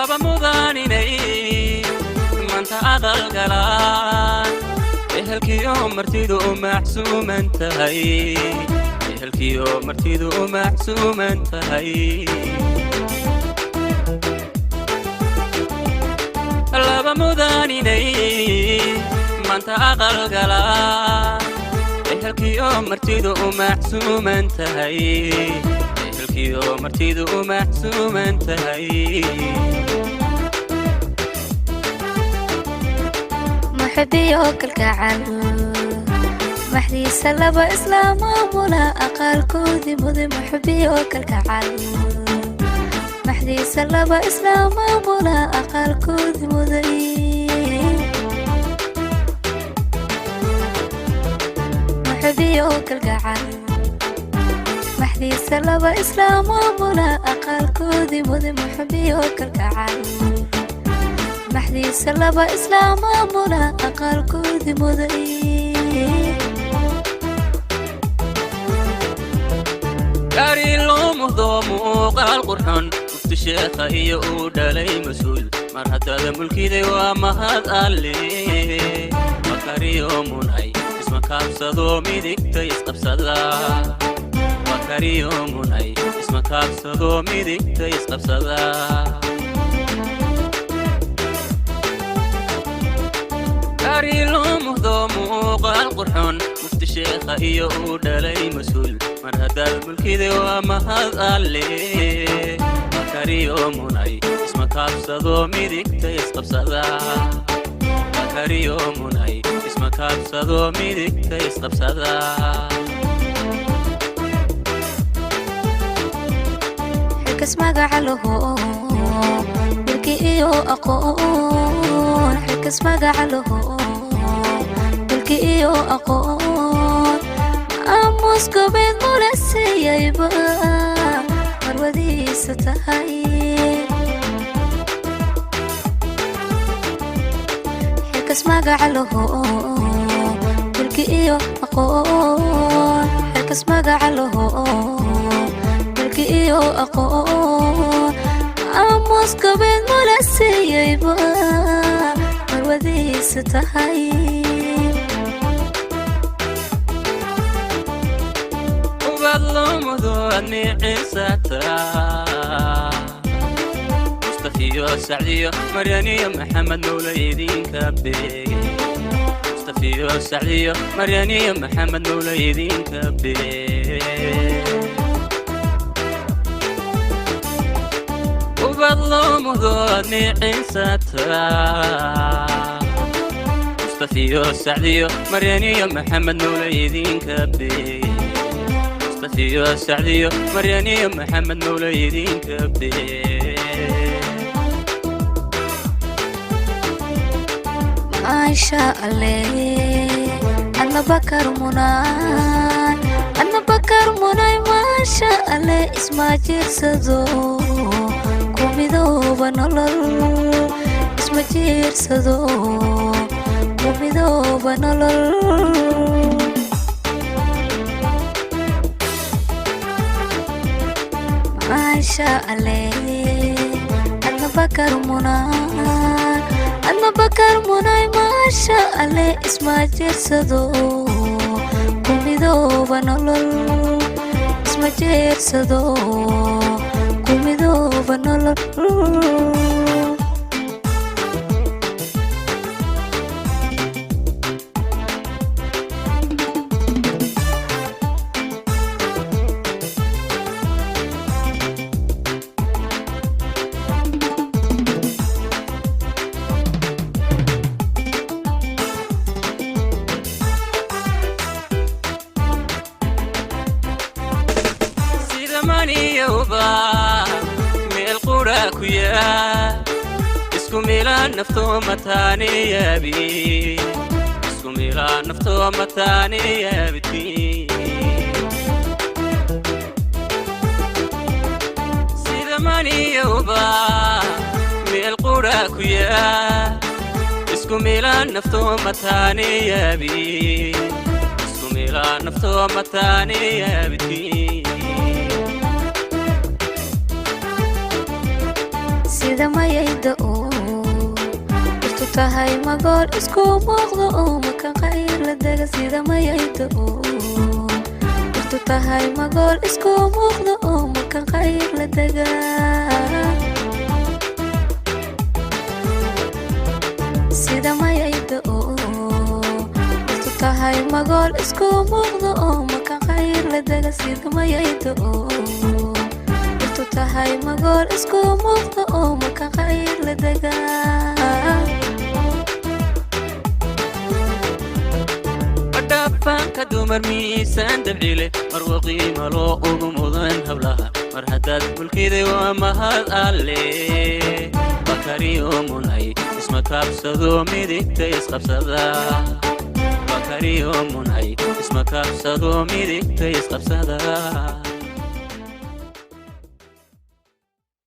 Laba mudaninay manta aqal galaan, ehelkiyo martidu u macsuuman tahay, ehelkiyo martidu u macsuuman tahay. Laba mudaninay manta aqal galaan, ehelkiyo martidu u macsuuman tahay, ehelkiyo martidu u macsuuman tahay. Muxubiyo kalgacal maxdiisa laba isla maamula aqaalkoodii muday. Muxubiyo kalgacal maxdiisa laba isla maamula aqaalkoodii muday. Muxubiyo kalgacal maxdiisa laba isla maamula aqaalkoodii muday. Muxubiyo kalgacal maxdiisa laba isla maamula aqaalkoodii muday. Gaari loo muhdo muuqaal qurxon, mufti sheekha iyo uu dhalay mas-uul, mar haddaada mulkiday waa mahad Alle. Makariyo munay isma kaabsado midigta isqabsada, makariyo munay isma kaabsado midigta isqabsada. Gaari loo muhdo muuqaal qurxon, mufti sheekha iyo uu dhalay mas-uul, mar haddaad mulkiday waa mahad Alle. Makariyo munay isma kaabsado midigta isqabsada, makariyo munay isma kaabsado midigta isqabsada. Xilkas magaca laho, milki iyo aqoon. Xilkas magaca laho, milki iyo aqoon, maamuus gobeed mula siiyayba marwadiisa tahay. Xilkas magaca laho, milki iyo aqoon. Xilkas magaca laho, milki iyo aqoon, maamuus gobeed mula siiyayba marwadiisa tahay. Ubad loo mudo aad miciisataa, Mustafiyo Sacdiyo Maryaniyo Maxamed mawla idinka beege, Mustafiyo Sacdiyo Maryaniyo Maxamed mawla idinka beege. Ubad loo mudo aad miciisataa, Mustafiyo Sacdiyo Maryaniyo Maxamed mawla idinka beege, Mustafiyo Sacdiyo Maryaniyo Maxamed mawla idinka beege. Maasha alle, adna bakar munay, adna bakar munay. Maasha alle, isma jirsado ku midooba nolol, isma jirsado ku midooba nolol. Maasha alle, adna bakar munay, adna bakar munay. Maasha alle, isma jirsado ku midooba nolol, isma jirsado ku midooba nolol. Sida maniyowba meel qura ku yaa, isku mila naftoo mataaniyabi, isku mila naftoo mataaniyabti. Sida maniyowba meel qura ku yaa, isku mila naftoo mataaniyabi, isku mila naftoo mataaniyabti. Sida mayayda oo dhirtu tahay magool isku muuqdo oo makan qayr la dega. Sida mayayda oo dhirtu tahay magool isku muuqdo oo makan qayr la dega. Sida mayayda oo dhirtu tahay magool isku muuqdo oo makan qayr la dega. Sida mayayda oo dhirtu tahay magool isku muuqdo oo makan qayr la dega. Madhaafaanka dumar miisaan dabcile, marwa qiima loo ugu mudan hablaha, mar haddaad mulkiday waa mahad alle. Bakariyo munay isma taabsado, midigta isqabsada. Bakariyo munay isma taabsado, midigta isqabsada.